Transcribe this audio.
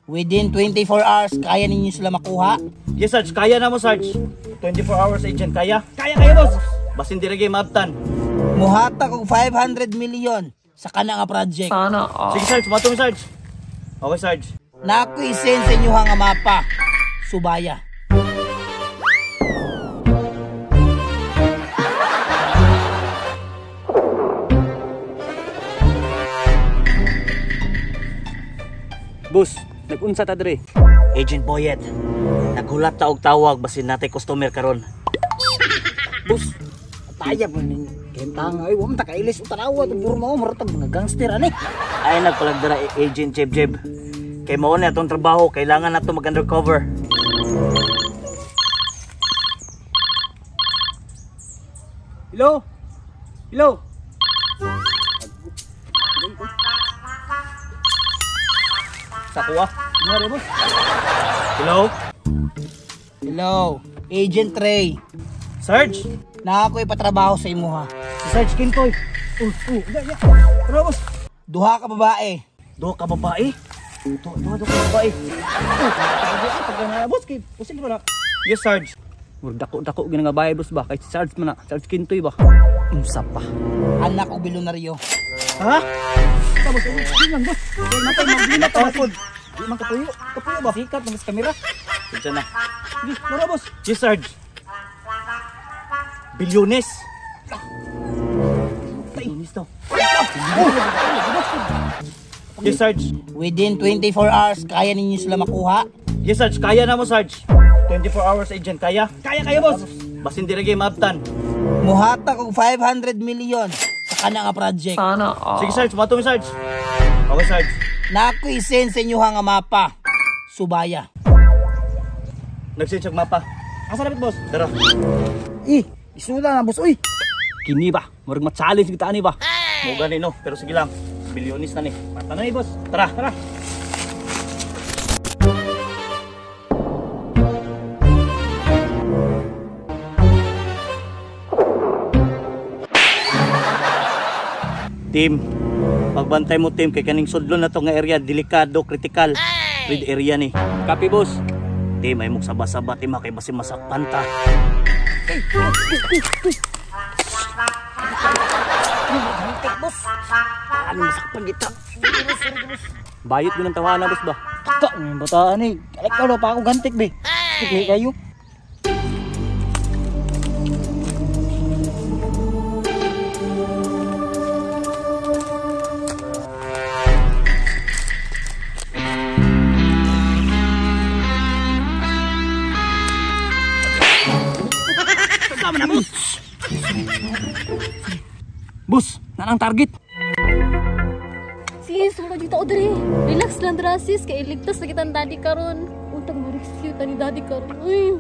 Within 24 hours, kaya ninyo sila makuha? Yes, Sarge. Kaya na mo, Sarge. 24 hours agent. Kaya? Kaya, kaya, boss. Basin dirige maabtan. Muhatag og 500 million sa kana nga project. Sana all. Sige, Sarge. Mato mi, Sarge. Okay, Sarge. Na ako'y send sa inyo nga mapa. Subaya. Boss, nag-unsa ta dre? Agent Boyet, naghulat ta og tawag basin natay customer karon. Boss, Taya mo ning kentang ay wa man ta kailis og tanawa tong puro mao maratag mga gangster ani. Ay nagpalagdara Agent Jeb Jeb. Kay mao na atong trabaho, kailangan nato mag-undercover. Hello? Hello? Sa kuha. Ngare, boss. Hello? Hello, Agent Ray. Sarge. Na ako'y patrabaho sa imuha. Si Sarge Kintoy. Ya, ya. Tara, boss. Duha ka babae. Duha ka babae. Duha, duha, duha ka babae. Pagka na, boss, kay pusil ba na? Yes, Sarge. Murag dako-dako gina nga bahay, boss ba? Kay si Sarge man na. Sarge Kintoy ba? Unsa pa? Anak og bilyonaryo. Ha? Sa boss, yun lang, boss. Kay natay maglina pa pod. Di man kapuyo. Kapuyo ba? Sikat man sa kamera. Diyan na. Sige, tara, boss. Yes, Sarge. Bilyones. Bilyones daw. Yes, Sarge. Within 24 hours, kaya ninyo sila makuha? Yes, Sarge. Kaya na mo, Sarge. 24 hours agent. Kaya? Kaya, kaya, boss. Basin dirige maabtan. Muhatag og 500 million sa kana nga project. Sana all. Sige, Sarge. Mato mi, Sarge. Okay, Sarge. Na ako'y send sa inyo nga mapa. Subaya. Nag-send siyang mapa. Asa dapat, boss? Tara. Eh, isula na boss oy. Kini ba? Murag ma-challenge kita ani ba? Mo gani no, pero sige lang. Bilyones na ni. Tanay, boss. Tara. Tara. Team, pagbantay mo team kay kaning sudlon na to nga area delikado, critical. Red area ni. Copy, boss. Team, ay mong saba-saba team ha, kay basin masakpan ta. Boss. Ano masakpan kita? Bayot mo ng tawana, boss ba? Taka ng bataan eh. Ikaw na pa ako gantik be. Sige kayo. Tama na, boss. Boss, nanang target. Sis, wala dito ako diri. Relax lang dra sis, kay iligtas na kitang daddy karon. Untag ma-rescue ta ni daddy karon. Uy.